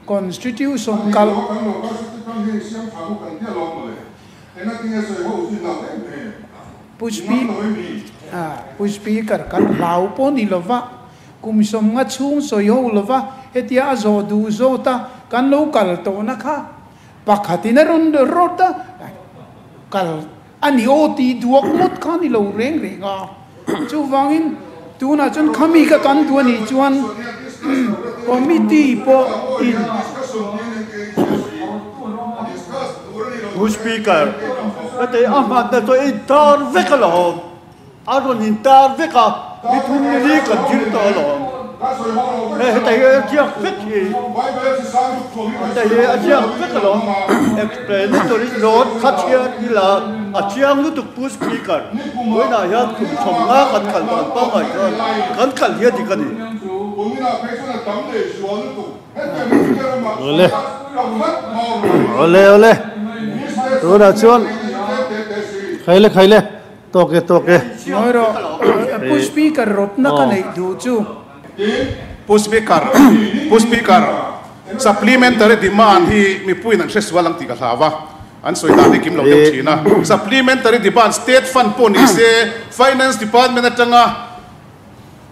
Constitution kal. Pu Pu Speaker kan hlau pawh ni lova, kum 50 chhung sawi ho lova hetia a zawh duh zawt a kan lo kal tawhna kha pakhatin a rawn rawt a, kal a ni aw tih duak ngawt kha a ni lo reng reng a. Chuvangin tunah chuan khami ka kan duh a nih chuan committee pawh in. Pu Speaker, heti a hmanna chu a intar vek alawm, a rawn intar vek a, ni thum ni li kan thil tawh alawm. Hei heta hi a ziak vek hi, heta hi a ziak vek alawm, explanatory note kha chhiar ila a chiang lutuk Pu Speaker, vawiinah hian kum 50 kan kal dan pangngai khan kan kal hi a dik a ni. Awle awle awle tunah chuan khaile khaile tawk e tawk e. Ngawi rawh Pu Speaker rawpna ka neih duh chu. Pu Speaker Pu Speaker supplementary demand hi mipuiin an hre sual ang tih ka hlau a, an sawi dan hi kim lo deuh thin a. Supplementary demand state fund pawh ni se finance department atanga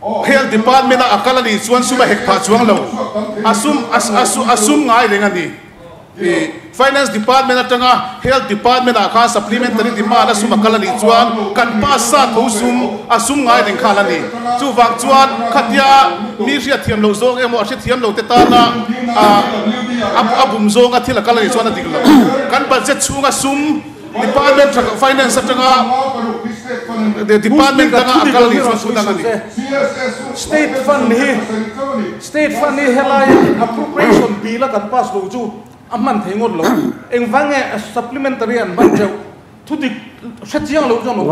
Health department a a kal a nih chuan sum a hek phah chuang lo. A sum a sum ngai reng a ni. Finance department atanga health department ah khan supplementary demand a sum a kal a nih chuan kan pass sa tho sum a sum ngai reng khan a ni. Chuvang chuan khatia mi hriatthiam loh zawng emaw a hrethiam lo te tana a bum zawnga thil a kal a nih chuan a dik lo. Kan budget chhunga sum Department tha finance atanga department danga a kal ni chuan thu dang a ni. State fund hi state fund hi helai appropriation bill a kan pass lo chu a hman thei ngawt lo. Engvang nge supplementary an hman teuh? Thu dik hre chiang lo chuan awm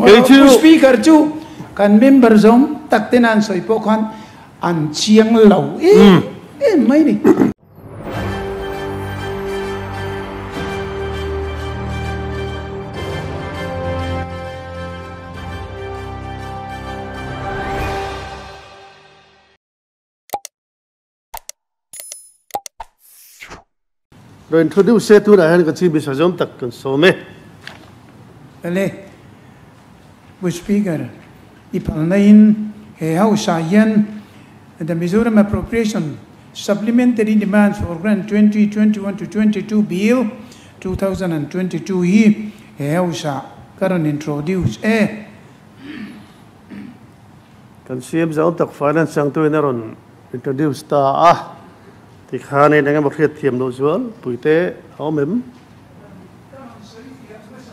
thei si. Kei chu Speaker chu kan member zawng tak ten an sawi pawh khan an chiang lo em em mai ni. Lo introduce se tunah hian ka chief minister zawm tak kan sawm e. Ele, Pu Speaker, i phalna in he house ah hian the Mizoram Appropriation Supplementary Demands for Grant 2021 to 22 Bill, 2022 hi he House ah ka rawn introduce e. Kan CM zau tak Finance changtuin a rawn introduce ta a, tikhanin eng emaw hriat thiam loh zual puite a awm em?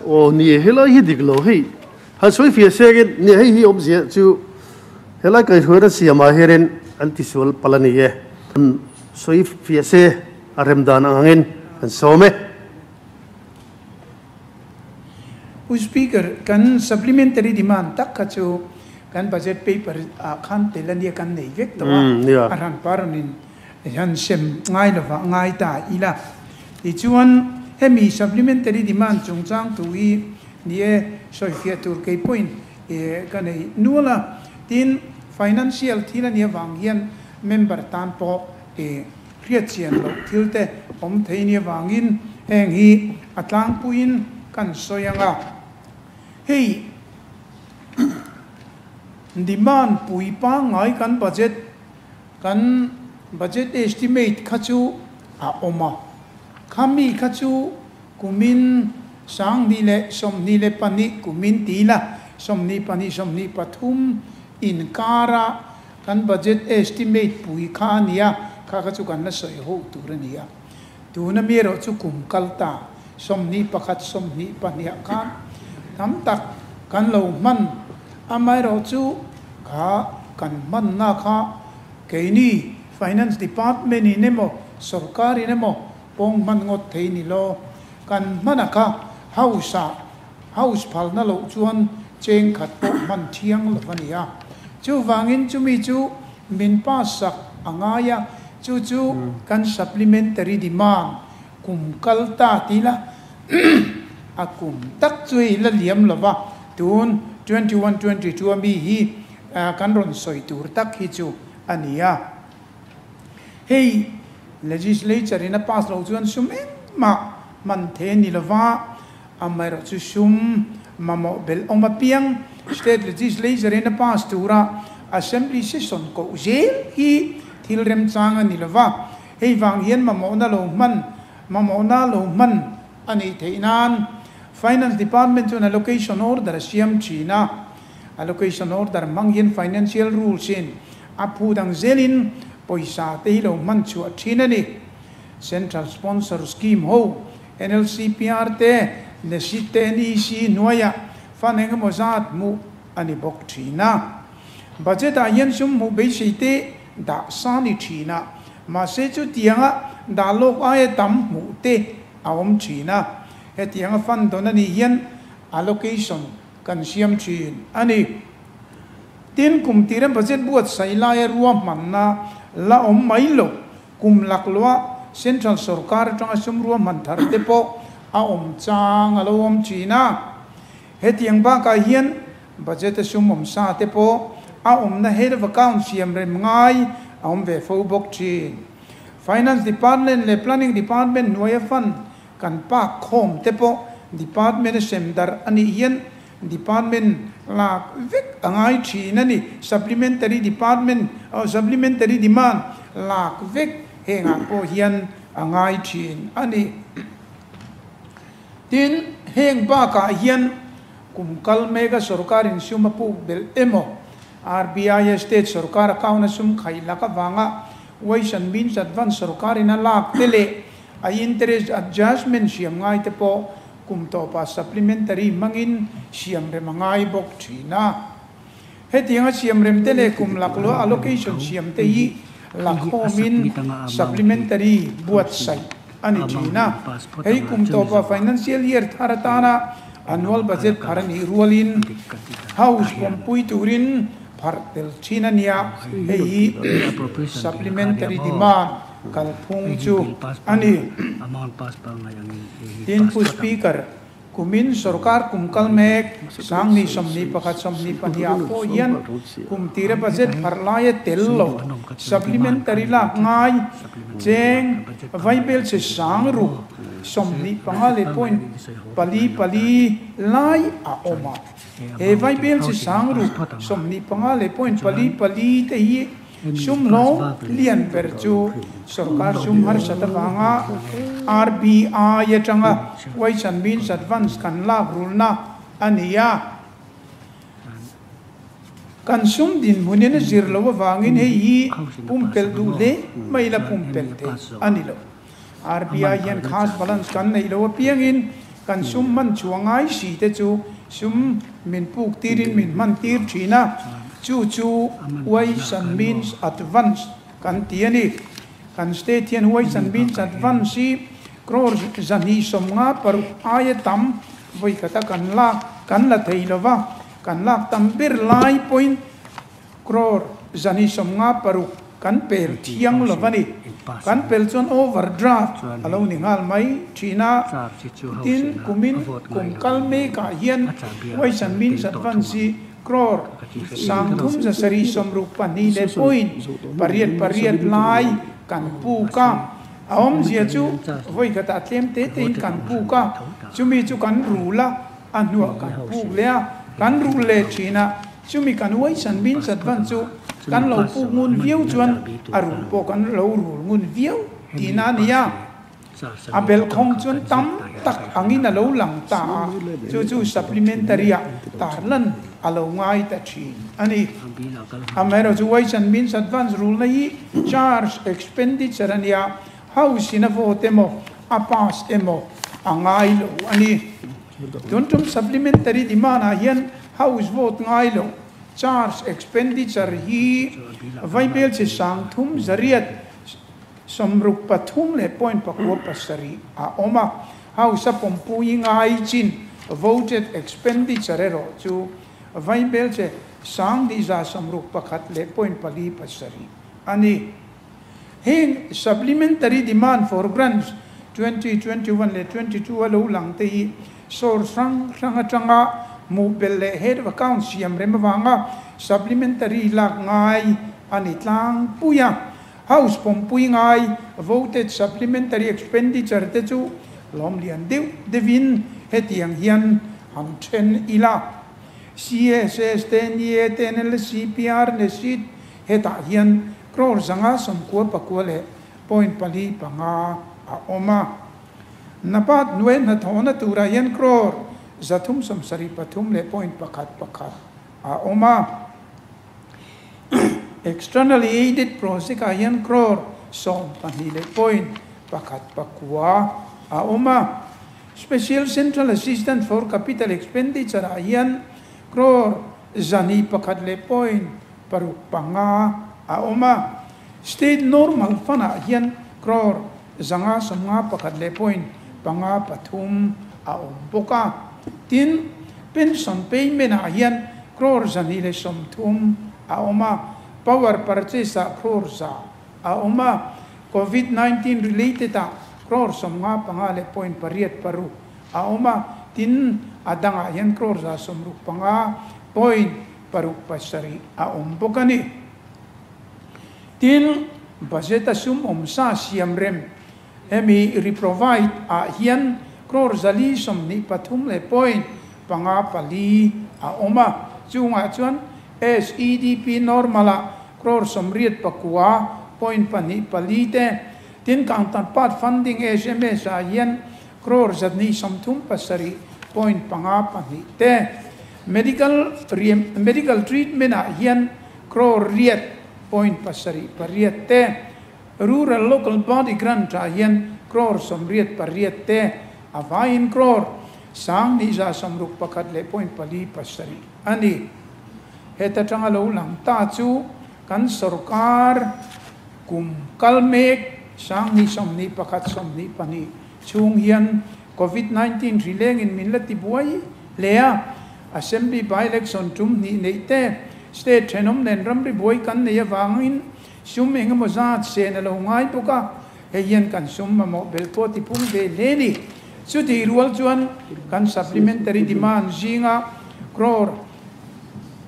Aw ni helai hi dik lo hei han sawi fiah sengin ni hei hi awmzia chu helai kaihhruaina siamah hianin an tisual palh a ni e. Han sawi fiah se a rem dan ang angin kan sawm e. Pu Speaker, kan supplementary demand tak kha chu kan budget paper ah khan tel a nia kan nei vek tawh a, a hran parawnin hian sem ngai lovah ngai ta ila. Tichuan, hemi supplementary demand chungchang thu hi ni e, sawifiah tur kei pawhin ka nei nual a. Tin, financial thil a nih avang hian member tan pawh hriatchian loh thil te awm thei nia vangin heng hi a tlangpuiin kan sawi ang a. Hei demand pui pangngai kan budget Kan budget estimate kha chu a awm a, khami kha chu kumin 2022 kumin ti ila 22 23 inkara kan budget estimate pui kha a nia, kha kha chu kan la sawi ho tur a ni a. Tuna mi erawh chu kum kal ta 21 22 ah khan tam tak kan lo hman amaherawh chu kha kan hmanna kha keini Finance Department in emaw sorkar in emaw pawng hman ngawt thei ni lo. Kan hmana kha House ah House phalna loh chuan cheng khat pawh hman thiang lo a ni a. Chuvangin chumi chu min pass sak a ngai a, chu chu kan supplementary demand kum kal ta ti la a kum tak chu hei la liam lo va, tun 21 22 a mi hi kan rawn sawi tur tak hi chu a ni a. Hei. Legislature in a pass loh chuan sum engmah hman thei a ni lova, amaherawhchu sum mamawh belh awm apiang State Legislature in a pass tura Assembly session koh zel hi thil remchang a ni lova, hei vang hian mamawhna lo hman mamawhna lo hman a nih theih nan Finance Department chuan allocation order a siam thin a, allocation order hmang hian financial rules in a phu dang zelin pawisa te hi lo hman chhuah thin a ni. Central Sponsor Scheme ho, NLCPR te, NESID te, NEC hnuaiah fund eng emaw zat hmuh a ni bawk thin a. Budget ah hian sum hmuh beisei te dah sa ni thin a, mahse chutianga dah lawk aia tam hmuh te a awm thin a. Hetianga fund dawn a nih hian allocation kan siam thin a ni. Tin, kum tira budget buatsaih laia ruahmanna la awm mai lo, kum laklawha Central sorkar atanga sum ruahman thar te pawh a awm chang a lo awm thin a. Hetiang bakah hian budget a sum awm sa te pawh a awmna head of account siam rem ngai a awm ve fo bawk thin. Finance Department leh Planning Department hnuaia fund Kan pak khawm te pawh department a sem darh a nih hian department lak vek a ngai thin a ni. Supplementary department oh supplementary demand lak vek hengah pawh hian a ngai thin a ni. Tin, heng bakah hian kum kal meka sorkar in sum a puk belh emaw RBI a state sorkar account a sum khaih lak avanga Ways and Means Advance sorkar in a lak te leh A interest adjustment siam ngai te pawh kum tawpah supplementary hmangin siam rem a ngai bawk thin a. Hetianga siam rem te leh kum laklawh allocation siam te hi lakhawmin supplementary buatsaih a ni thin a. Hei kum tawpah financial year thar atana annual budget phar a nih rualin House pawmpui turin pharh tel thin a nia. Hei hi supplementary demand Kalphung chu a ni. Tin, Pu Speaker, kumin sorkar kum kal mek 2021, 22 ah pawh hian kum tira budget pharh laia tel lo supplementary lak ngai cheng vaibel che sang ruk 25 leh point pali pali lai a awm a. He vaibel che sang ruk 25 leh point pali pali te hi Sum hlawm lian ber chu sorkar sum harsat avanga RBI atanga Ways and Means Advance kan lak rulna a ni a. Kan sum dinhmunin a zir loh avangin hei hi pumpelh duh hle mai la pumpelh theih a ni lo. RBI hian cash balance kan neih loh apiangin kan sum hman chhuah ngai si te chu sum min puk tirin min hman tir thin a, chu chu Ways and Means Advance kan ti a ni. Kan state hian Ways and Means Advance hi crore 256 aia tam vawi khata kan lak kan la thei lova, kan lak tam ber lai pawhin Crore 256 kan pel thiang lo a ni. Kan pel chuan overdraft a lo ni nghal mai thin a. Tin, kumin kum kal mekah hian Ways and Means Advance hi crore 3762 leh point pariat pariat lai kan puk a. A awmzia chu vawi khatah tlem te tein kan puk a, chumi chu kan rul a, a hnuah kan puk leh a, kan rul leh thin a. Chumi kan uaisan min chat van chu kan lo puk ngun viau chuan a rul pawh kan lo rul ngun viau tihna a ni a. A belhkhawng chuan tam tak angin a lo lang ta a, chu chu supplementary ah tarlan a lo ngai ta thin a ni. Amaherawhchu uaisan min chat van rulna hi charge expenditure a nia, house in a vote emaw a pass emaw a ngai lo a ni. Tun tum supplementary demand ah hian house vote ngai lo charge expenditure hi vaibel chi 3863 leh point pakua pasarih a awm a, house a pawmpui ngai chin voted expenditure erawh chu vaibel che 2161 leh point pali pasarih a ni. Heng supplementary demand for grants 2021 leh 22 a lo lang te hi source hrang hrang atanga hmuh belh leh head of account siam rem avanga supplementary lak ngai a ni tlangpui a. House pawmpui ngai voted supplementary expenditure te chu lawm lian deuh deuhin hetiang hian han then ila. CSS te, NEA te, NLCPR, NESID hetah hian crore 594 leh point 4 5 a awm a. NABARD hnuai hnathawhna turah hian crore 373 leh point 1 1 a awm a. Externally aided project ah hian crore 12 leh point 1 9 a awm a. Special Central Assistance for Capital Expenditure ah hian crore 201 leh point 6 5 a awm a. State Normal Fund ah hian crore 551 leh point 5 3 a awm bawk a. Tin, pension payment ah hian crore 230 a awm a. Power purchase ah crore 100 a awm a. COVID-19 related ah crore 55 leh point 8 6 a awm a. Tin, a dangah hian crore 165 point 6 7 a awm bawk a ni. Tin, budget a sum awm sa siam rem hemi reprovide ah hian crore 423 leh point 5 4 a awm a. Chungah chuan SEDP normal ah crore 89 point 2 4 te. Tin, counterpart funding SMS ah hian crore 237 point 5 2 te. Medical treatment ah hian crore 8 point 7 8 te. Rural local body grant ah hian crore 88 te. A vaiin crore 1161 leh point 4 7 ani. Heta tanga lo lang ta chu kan sarkar kum kalmek 2021 22 chung hian COVID-19 rileng in min la ti buai lea. Assembly by election tum ni nei te state thenom nen ramri buai kan nei awangin sum engemaw zat se na lo ngai bawk a. Hei hian kan sum mamawh bel pawh ti phung ve hle ni. Chuti rual chuan kan supplementary demand zinga crore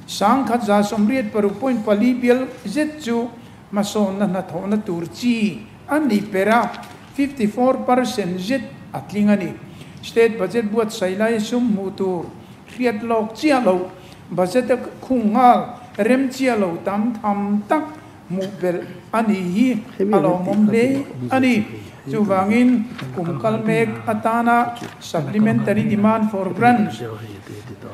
1,186 point 4 bial zet chu masawn na hnathawhna tur chi an ni pera 54% zet a tling a ni. State budget buat sailai sum hmuh tur hriat lawk chiah lo budget a khung nghal rem chiah lo tam tham tak hmuh belh a ni hi a lawmawm hle a ni. Chuwangin kum kal mek atana supplementary demand for grants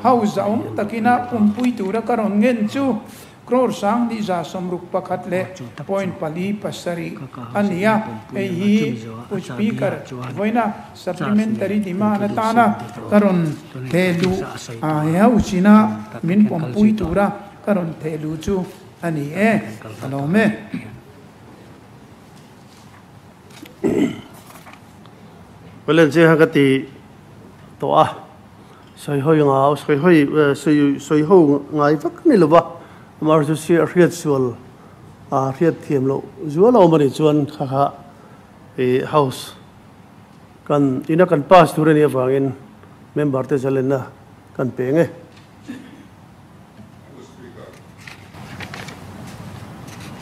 house a awm takina pumpui tura ka rawn ngen chu crore 1161 leh point 4 7 a ni a. Hei hi Pu Speaker vawiina supplementary demand atana ka rawn thehlu a he house ina min pumpui tura ka rawn thehlu chu a ni e. A lawm e. Welen che ha ka ti to a soi hoi ngau soi hoi soi soi ho ngai vak ni lo ba mar chu si riat sual a riat thiam lo zual lo mani chuan kha kha e house kan ina kan pass tur ani awangin member te zalen na kan pe nge.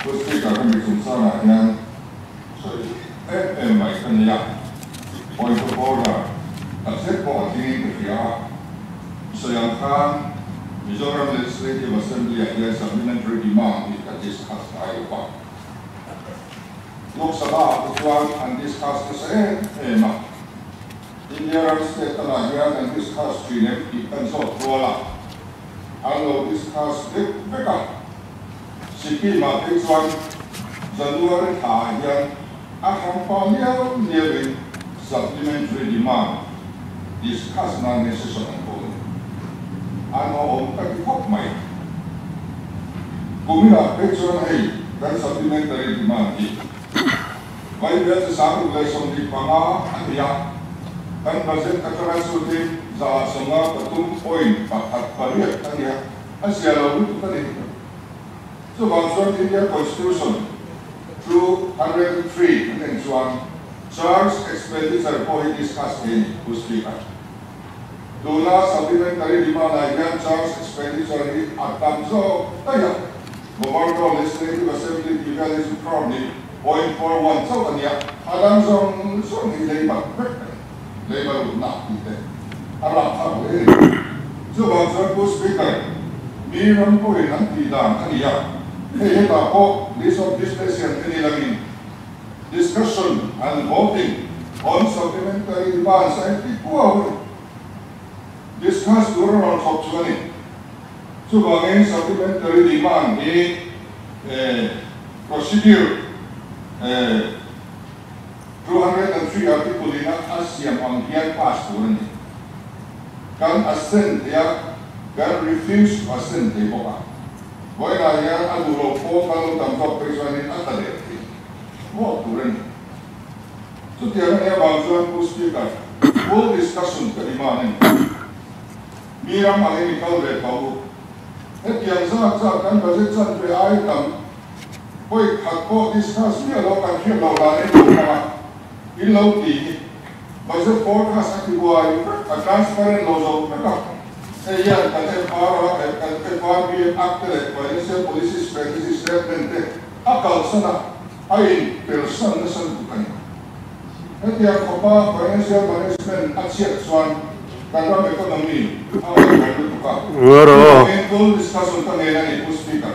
Speaker kan mi chung sana hian soi em mai kan ya point of order a set po ding ka ria so yang khan Mizoram Legislative Assembly a hian supplementary demand hi ka discuss ai pa Lok Sabha te chuan an discuss te se em a India ram state tana hian an discuss thin em tih kan zawt ruala an lo discuss vek vek a. Sikkim ah te chuan January thla hian a hram pa miau miauin supplementary demand discuss na necessary an pawl an awm ka ti khawp mai. Kumina te chuan hei kan supplementary demand hi vai bel che 625 an ni a. Kan budget atanga chutin 153 point 1 8 an ni a. A zia lo lutuk a ni. Chuwang chuan India Constitution 203 an en chuan charge expenditure pawh hi discuss thei ni. Pu Speaker, tuna supplementary demand ah hian charge expenditure hi a tam zawk daih a. Governor Legislative Assembly tih vel hi chu crore ni 0.41 chauh a nia, a dang zawng zawng hi leibat vek a ni, leiba lutna tih te a rapthlak hle a ni. Chuvang chuan Pu Speaker, mi ram pawhin an tih dan a ni a, hei hetah pawh list of business hian en ilangin discussion and voting on supplementary demands a inti kuau a ni. Discuss tur a rawn chhawp chu a ni. Chuvangin supplementary demand hi procedure 203 article in a siam ang hian pass tur a ni. Kan assent thei a, kan refuse to assent thei bawk a. Vawiinah hian a duh loh pawh kan lo tam zawk phei chuanin a tla leh thei vote tur a ni. Chutiang a nih avang chuan Pu Speaker, full discussion ka demand a ni. Mi ram angin i kal ve tawh u. Hetiang zat zat kan budget chan ve ai tam vawi khat pawh discuss miah lo kan hriat loh dan in lo hmang a, in lo ti hi budget forecast a ti buai vek a transparent lo zo vek a. Hei hian kan FRA kan FRBM Act te leh Financial Policy Strategy Statement te a kalsan a. A in persan nasa lutuk a ni. Hetiang khawpa financial management a chhiat chuan kan ram economy a ngaihtuah lutuk a. Chuvangin full discussion ka ngen a ni Pu Speaker.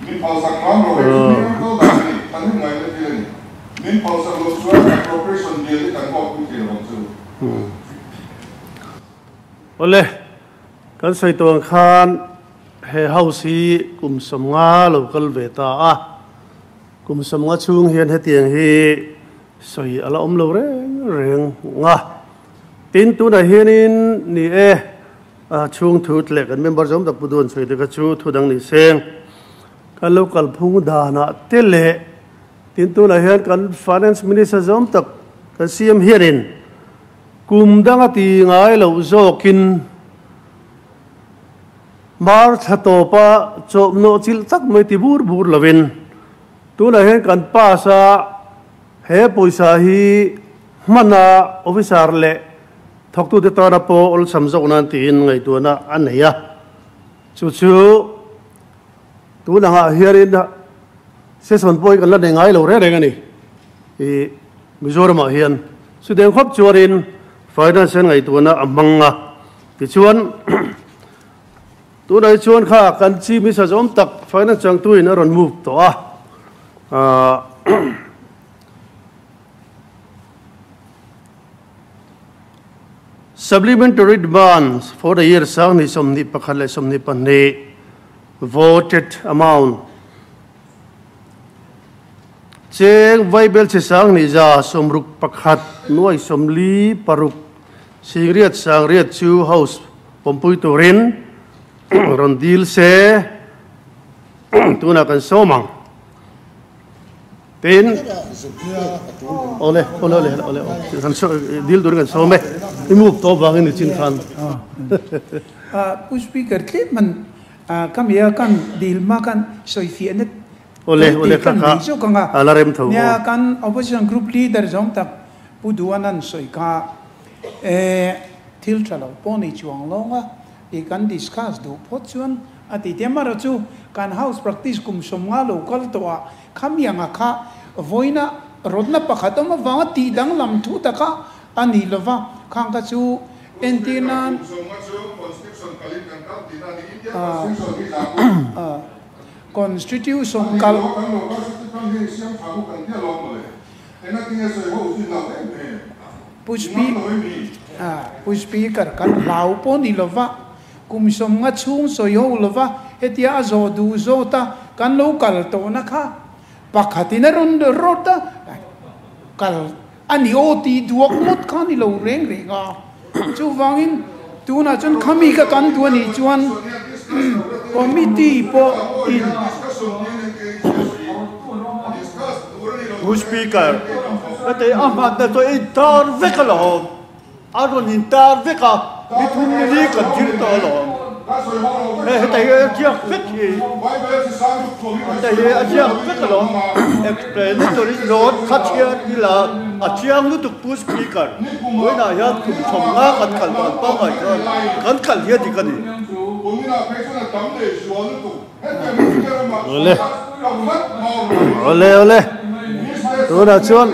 Min phalsak hram rawh hei chu mi ram kal dan a ni, kan hnem ngaihna thil a ni. Min phalsak loh chuan appropriation bill hi kan huak pui thei lo ang chu. Awle, kan sawi tawh ang khan he house hi kum 50 lo kal ve ta a, kum 50 chhung hian hetiang hi sawi a la awm lo reng reng a. Tin, tunah hianin ni e, chhung thu leh kan member zawm tak Pu Duan sawi te kha chu thu dang ni seng kan lo kalphung danah te leh tin tunah hian kan Finance Minister zawm tak kan CM hianin Kum dang a ti ngai loh zawkin mar thla tawpa chawmhnawh chilh tak mai ti bur bur lovin tunah hian kan pass a, he pawisa hi hmana officer leh thawktute tana pawh awlsam zawk nan tiin ngaihtuahna a nei a, chu chu tunangah hianin session pawh hi kan la nei ngai lo reng reng a ni. I Mizoramah hian chutiang khawp chuanin finance hian ngaihtuahna a hmang a, tichuan tunah hi chuan kha kan Chief Minister zawm tak finance changtuin a rawn move tawh a, Supplementary demands for the year 2021-22 voted amount. Cheng Vaibel chi 10,601 nuai 46 singriat sangriat chu house pawmpui turin rawn dil se tunah kan sawm ang. Tin, awle, awle, awle, awle, kan dil turin kan sawm e. I move tawh vangin ni chin khan. Pu Speaker, tlem man Ka mia kan dil hma khan sawifiahna Awle, awle, kan kha nei zawk ang a. A la rem tho Nia aw. kan opposition group leader zawng tak Pu Duanan sawi kha e thil tha lo pawh nei chuang lawng a i kan discuss duh phawt chuan a ti te. Amaherawh chu kan house practice kum 50 lo kal tawh ah kha mianga kha vawiina rawtna pakhat awm avanga tih danglam thu taka a ni lova khang kha chu Entir nan Constitution kal Pu Speaker kan hlau pawh ni lova, kum 50 chhung sawi ho lova hetia a zawh duh zawt a kan lo kal tawhna kha pakhatin a rawn rawt a kal A ni aw tih duak ngawt kha ni lo reng reng a, chuvangin tunah chuan khami ka kan duh a nih chuan committee pawh in. Pu Speaker, heti a hmanna chu a intar vek alawm, a rawn intar vek a, ni thum ni li kan thil tawh alawm. Hei heta hi a ziak vek hi, heta hi a ziak vek alawm, explanatory note kha chhiar ila a chiang lutuk Pu Speaker, vawiinah hian kum 50 kan kal dan pangngai chuan kan kal hi a dik a ni. Awle. Awle awle tunah chuan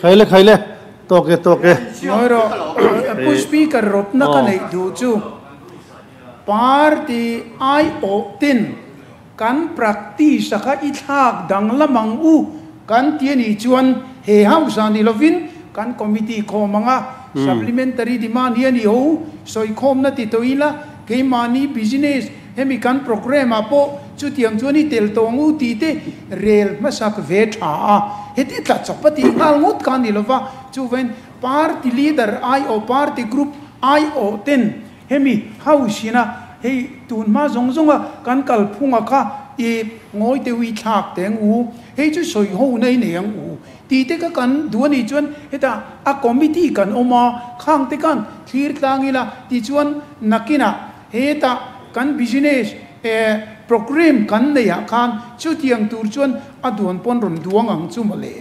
khaile khaile tawk e tawk e. Ngawi rawh Pu Speaker rawpna ka neih duh chu party aiawh ten kan practice a kha i thlak danglam ang u kan ti a nih chuan he house ah ni lovin kan committee khawm ang a, supplementary demand hi a ni ho sawikhawmna ti tawh ila keimahni business hemi kan programme ah pawh chutiang chuan i tel tawh ang u tih te rel hmasak ve tha a, heti tla chawp a tih nghal ngawt kha a ni lova, chuvain party leader aiawh party group aiawh ten Hemi house ina hei tun hma zawng zawnga kan kal phunga kha i ngawi deuh i thlak teng u, hei chu sawi ho na i nei ang u tih te kha kan duh a nih chuan hetah a committee kan awm a, khang te khan thlir tlang ila tichuan nakinah hetah kan business eh programme kan neih ah khan chutiang tur chuan a duan pawn rawn duang ang chu mawle.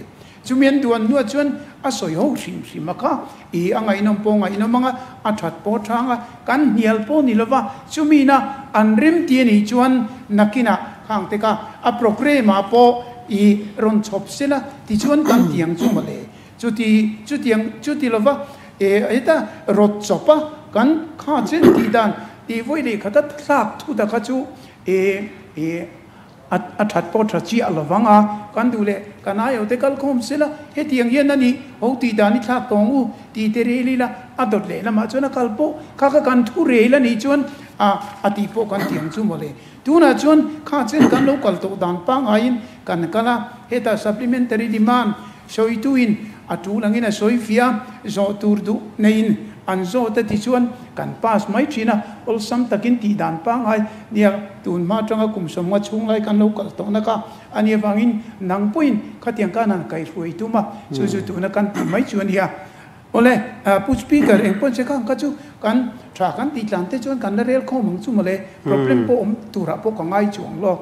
Chumi an duan hnuah chuan a sawi ho hrim hrim a kha, i a ngaihnawm pawh ngaihnawm ang a, a that pawh tha ang a, kan hnial pawh ni lova, chumina an rem ti a nih chuan nakinah khang te kha a programme ah pawh i rawn chhawp sel a, tichuan kan ti ang chu mawle. Chuti chutiang chuti lova e heta rawt chawp a kan kha chen tih dan tih vawi leh khata thlak thu ta kha chu e e A that pawh tha chiah lo vang a, kan duh leh kan aiawh te kal khawm sela, hetiang hian a nih ho tih dan i thlak tawng u tih te rel ila, a dawt leh lamah chuan a kal pawh kha kha kan thu rel a nih chuan a a tih pawh kan tiang chu mawle. Tunah chuan kha chen kan lo kal tawh dan pangaiin kan kal a, hetah supplementary demand sawituin a tul angin a sawi fiah a, zawh tur duh neiin an zawt a ti chuan kan pass mai thin a, awlsam takin tih dan pangngai nia tun hma atanga kum sawmnga chhung lai kan lo kal tawh nak a, ani avangin nang pawhin khatiang khan han kaihruai tum a, chu chu tuna kan tih mai chu a nia. Awle, Pu Speaker, eng pawn che khang kha chu kan tha kan tih tlan te chuan kan la rel khawm ang chu mawle, problem pawh awm turah pawh ka ngai chuang lawk.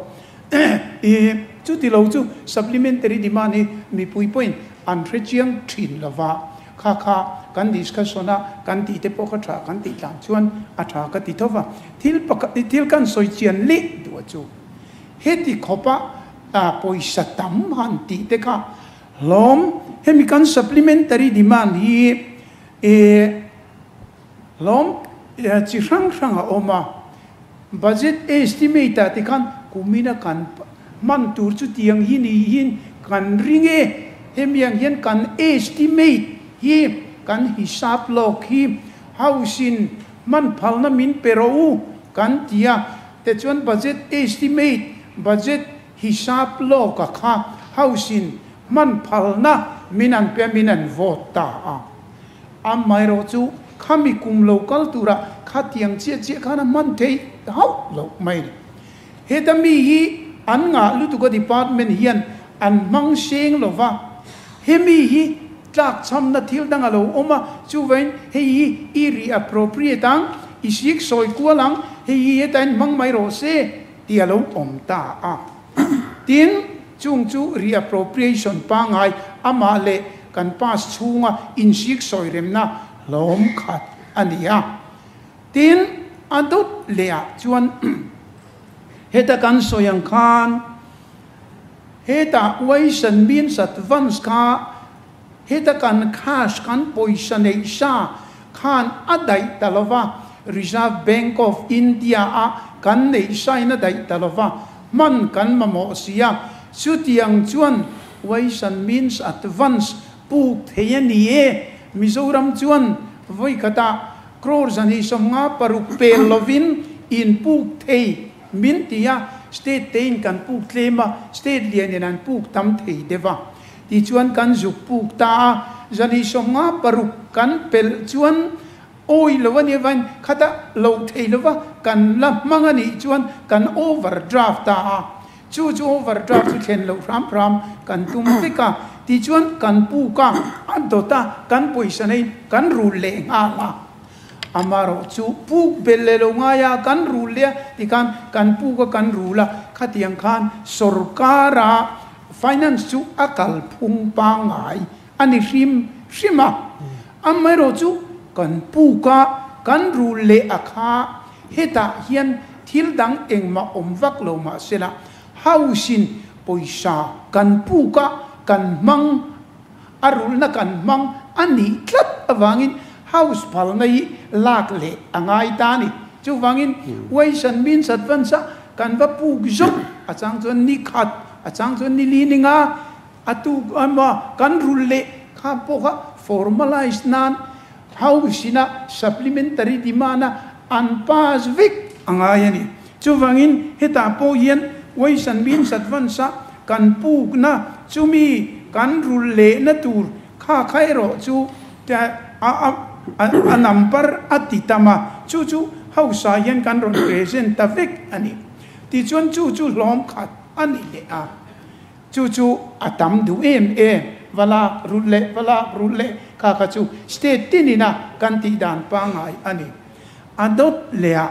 I chuti lo chu supplementary demand hi mipui pawhin an hre chiang thin lova, kha kha kan discussion a kan tih te pawh kha tha kan tih tlan chuan a tha ka ti tho va. Thil pakhat thil kan sawi chian leh duh a chu heti khawpa pawisa tam han tih te kha Hlawm, hemi kan supplementary demand hi e hlawm chi hrang hrang a awm a, budget estimate ah te khan kumina kan hman tur chu tiang hi niin kan ring e, hemi ang hian kan estimate hi kan hisap lawk hi house in hman phalna min pe rawh u kan ti a, tichuan budget estimate, budget Hisap lawka kha House in hman phalna min an pe min an vote ta a. Amaherawh chu khami kum lo kal tura khatiang chiah chiah khan a hman theih hauh loh mai ni. Heta mi hi an ngah lutuk a department hian an hmang seng lova, hemi hi tlakchhamna thil dang a lo awm a, chuvain hei hi i reappropriate ang, i sik sawi kual ang, hei hi hetain hmang mai rawh se tih a lo awm ta a. Tin, chung chu reappropriation pangngai amah leh kan pass chhunga insik sawi remna hlawm khat a ni a. Tin, a dawt lehah chuan heta kan sawi ang khan hetah Ways and Means Advance kha heta kan cash kan pawisa neih sa khan a daih ta lo va, Reserve Bank of India a kan neih sain a daih ta lo va, hman kan mamawh si a, chutiang chuan Ways and Means Advance puk thei a ni e. Mizoram chuan vawi khatah crore zahnih 56 pel lovin in puk thei min ti a, state tein kan puk tlem a, state lianin an puk tam thei deuh a. Tichuan kan zuk puk ta a, zani 56 kan pelh chuan awi lo a nih avangin khata loh thei lova kan la hmang a nih chuan kan overdraft ta a, chu chu overdraft chu thlen loh hram hram kan tum vek a, tichuan kan puk a, a dawt a, kan pawisa neiin kan rul leh nghal a. Amaherawh chu puk belh leh lo ngai a, kan rul leh a, tikhan kan puk a kan rul a, khatiang khan sorkara Finance chu a kalphung pangngai a ni hrim hrim a, amaherawh chu kan puk a, kan rul leh a kha hetah hian thil dang engmah awm vak lo mahsela House-in pawisa kan puk a, kan hmang, a rulhna kan hmang a nih tlat avangin House phalna hi lak leh a ngai ta a ni. Chuvangin Ways and Means Advance-a kan va puk zawk, a chang chuan ni khat, a chang chuan ni li ni nga, a tuk emaw kan rulh leh kha pawh kha formalize nan House-ina supplementary demand-a an pass vek a ngai a ni. Chuvangin hetah pawh hian Ways and Means Advance-a kan pukna chumi kan rulh lehna tur kha kha erawh chu a number a ti tam a, chu chu House-ah hian kan rawn present ta vek a ni. Tichuan chu chu hlawm khat a ni leh a, chu chu a tam duh em em, va lak rulh leh va lak rulh leh kha kha chu state tinina kan tih dan pangngai a ni. A dawt leh a.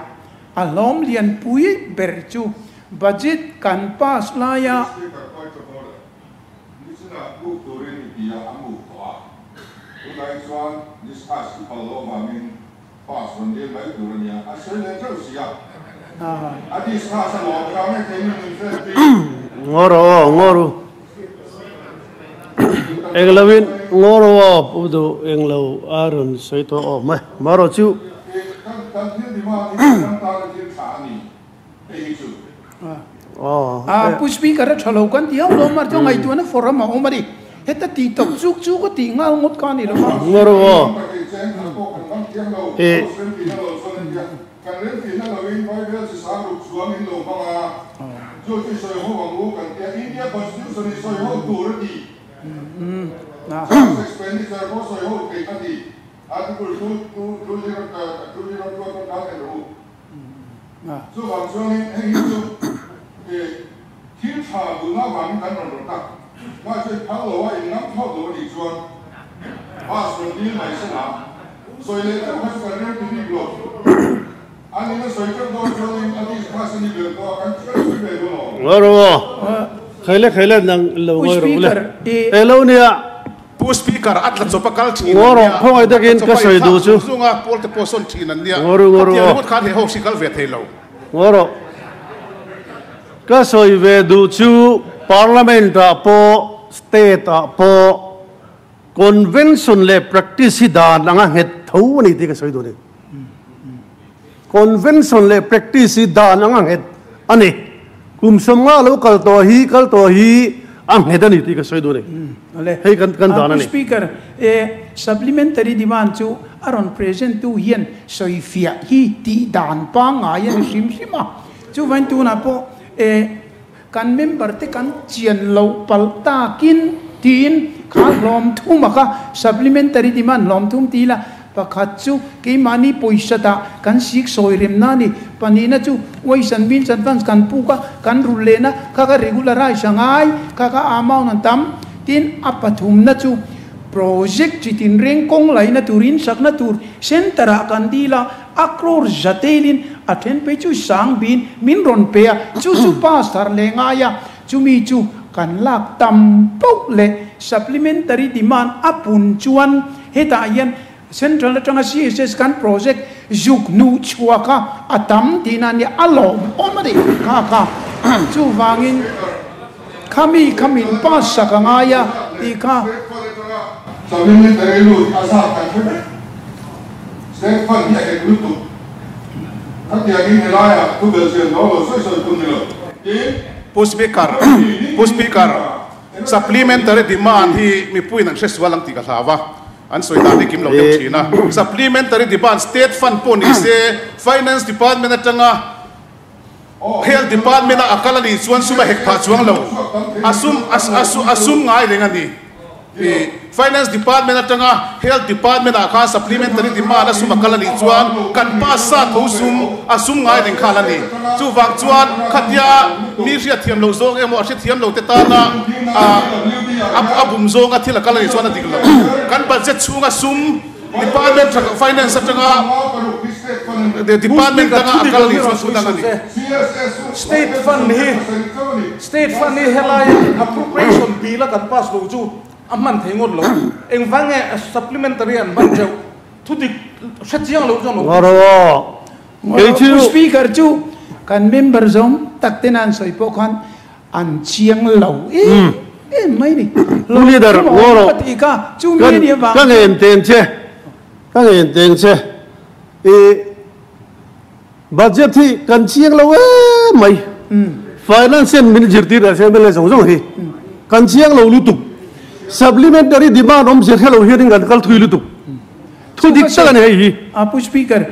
A hlawm lianpui ber chu budget kan pass laia. Speaker kawi tha bawr e. Nichinah move turin i ti a, a move tawh a. Tunah chuan discuss i phal loh avangin pass rawn dil mai tur a nia. A sawi leh teuh si a. A discuss a lawm kha nge kei min min fel pi. Ngaw rawh aw, ngaw ru. Englo in ngaw rawh aw, Pu Duh englo a rawn sawi tawh aw mai. Marawh chu. A Pu Speaker a tha lo kan ti hauh lo mar chu ngaihtuahna forum a awm a ni. Heta tih tawp chuk chu ka tih nghal ngawt kha a ni lo va. Article 2 2 202 atang khan en rawh u. Chuvang chuanin heng hi chu thil tha duhna avangin kan rawn rawt a, mahse phal lo a inngam thlawt lo a nih chuan bus rawn dil mai se la, sawi leh deuh kha chu kan rem ti bik lo. A nina sawi teuh dawn chuanin a discuss a ni ber tawh a, kan sawi ve dawn awm. Ngawi rawh aw. Khaile khaile nang lo Pu ngawi rawh u le. Speaker, i. Elo nia. Pu Speaker, a tla chawp a kal thin an Ngaw nia, rawh, khawngaih a takin tla ka chawp a sawi duh inthlak chu. zung zung a, pawl te pawh sawn thin an nia, Ngaw ru, ngaw ru khatiang aw. ringawt khan he ho hri kal ve thei lo. Ngaw rawh. Ka sawi ve duh chu Parliament ah pawh, State ah pawh Convention leh practice hi dan anga nghet tho a ni tih ka sawi duh a ni. Convention leh practice hi dan anga nghet a ni. Kum sawmnga lo kal tawh hi kal tawh hi a nghet a ni tih ka sawi duh a ni. Hei kan kan dan a ni. Speaker, e supplementary demand chu a rawn present tu hian sawi fiah hi tih dan pangngai a ni hrim hrim a. Chuvain tunah pawh e kan member te kan chian loh palh takin tiin kha hlawm thum a kha supplementary demand hlawm thum ti ila pakhat chu keimahni pawisa dah kan sik sawi remna a ni, pahnihna chu ways and means advance kan puk a kan rulh lehna kha kha regularize a ngai kha kha amount an tam tin a pathumna chu project chi tinreng kawng laihna tur insakna tur center ah kan dil a. A crore zatelin a then phei chu sang bin min rawn pe a, chu chu pass thar leh ngai a, chumi chu kan lak tam poh leh supplementary demand a pun chuan hetah hian central atanga CSS kan project zuk hnuh chhuak a a tam tihna a nia, a lawmawm a ni kha kha. Chuvangin khami kha min pass sak a ngai a tih kha. Supplementary lut a zat kan hre vek. State fund hi a hek lutuk. Khatiangin helaiah thu belhchian dawn lo sawi sawi hun ni lo. Tin. Pu Speaker, Pu Speaker, Supplementary demand hi mipuiin an hre sual ang tih ka hlau a, an sawi dan hi kim lo deuh thin a. Supplementary demand State fund pawh ni se, Finance Department atanga Health Department a a kal a nih chuan sum a hek phah chuang lo. A sum a sum ngai reng a ni. Finance Department atanga Health Department ah khan Supplementary Demand a sum a kal a nih chuan kan pass sa tho sum a sum ngai reng kha la ni. Chuvang chuan khatia mi hriatthiam loh zawng emaw a hrethiam lo te tana a bum zawnga thil a kal a nih chuan a dik lo. Kan budget chhunga sum Department tha Finance atanga Department danga a kal a nih chuan thu dang a ni. State Fund hi State Fund hi helai Appropriation Bill a kan pass lo chu a hman thei ngawt lo. Engvang nge Supplementary an hman teuh? Thu dik hre chiang lo chuan awm Ngawr aw. Kei chu. Speaker chu kan member zawng tak ten an sawi pawh khan. An chiang lo em em mai ni. Pu Leader, ngaw rawh. Ka ti kha, chu mi nia vang. Ka ngen teng che, ka ngen teng che. I budget hi kan chiang lo em mai. Finance hian min zirtir leh se mla zawng zawng hi kan chiang lo lutuk. Supplementary demand awmzia hre lo hianin kan kal thui lutuk. Thu dik tak a ni hei hi. Pu Speaker,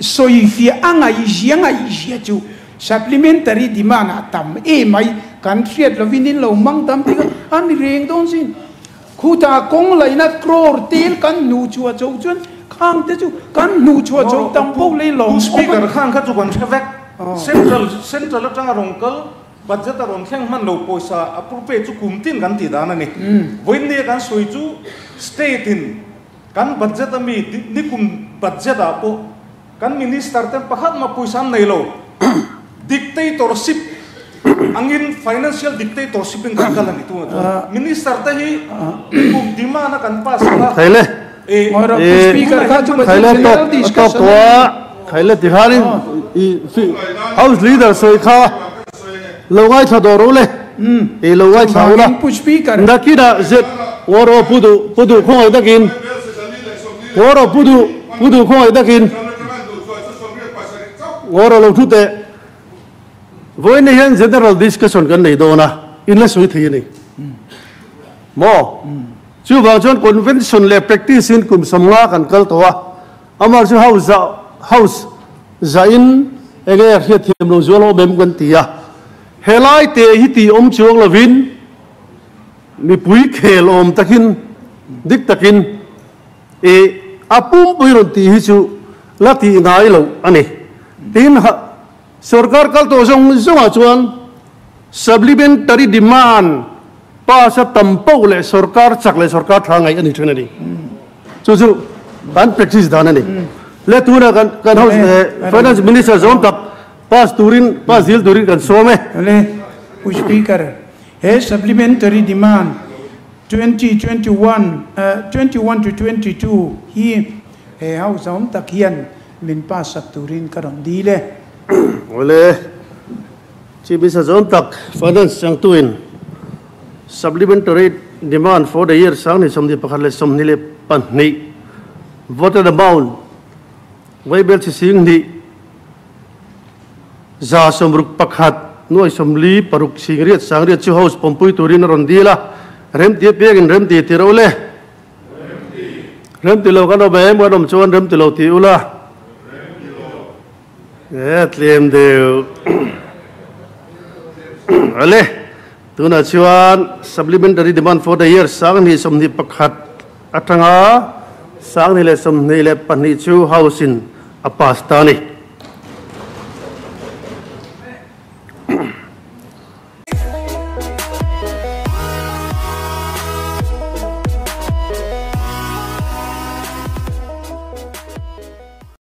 sawifiah a ngaihzia ngaihzia chu Supplementary demand a tam em mai, kan hriat lovin in lo mang tam tih kha a ni reng dawn sin. Khutah kawng laihna crore tel kan hnuh chhuah chho chuan khang te chu kan hnuh chhuah chho tam poh leh lawm Pu Speaker khang kha chu kan hre vek. Central Central atanga rawn kal budget a rawn thleng hman lo pawisa appropriate chu kum tin kan tih dan a ni. Vawiin kan sawi chu state in kan budget ami nikum budget ah pawh Kan minister ten pakhat mah pawisa an nei lo. Dictatorship angin financial dictatorship in kan kal a ni tunah chuan. Minister te hi kum demand a kan pass ang a. Khaile. Khaile tawk tawk tawh a. Khaile ti khanin i house leader sawi kha lo ngaithla dawh rawh le. I lo ngaithla ula. Nakinah zet ngaw rawh pu duh pu duh khawngaih takin ngaw rawh pu duh Pu duh khawngaih takin ngaw rawh lo thu teh. Vawiin hian general discussion kan nei dawn a, in la sawi thei a ni maw? Chuvang chuan convention leh practice in kum sawmnga kan kal tawh a, amah chu house zah house zahin enge hriatthiam lo zual awm em kan ti a. Helai te hi tih awm chuang lovin mipui khel awm takin dik takin I a pumpui rawn tih hi chu la tih ngai loh a ni. Tin, sorkar kal tawh zawng zawngah chuan supplementary demand pass a tam poh leh sorkar chak leh sorkar tha ngaih a ni thin a ni. Chu chu kan practice dan a ni. Le tunah kan kan house finance minister zawm tak pass turin pass dil turin kan sawm e. Le, Pu Speaker, he supplementary demand 2021, 21 to 22 hi he house awm tak hian min pass sak turin ka rawn dil e. Awle, Chief Minister zawm tak Finance changtuin Supplementary Demand for the year 2021-22 voted amount Vaibel chi sing hnih 601 nuai 46 singriat sangriat chu House pawmpui turin a rawn dil a, remti apiangin remti ti ro le. Remti lo kan awm em kan awm chuan remti lo ti ula. E tlem deuh. Ale tunah chuan supplementary demand for the year 2021 atanga 2022 chu House in a pass ta a ni.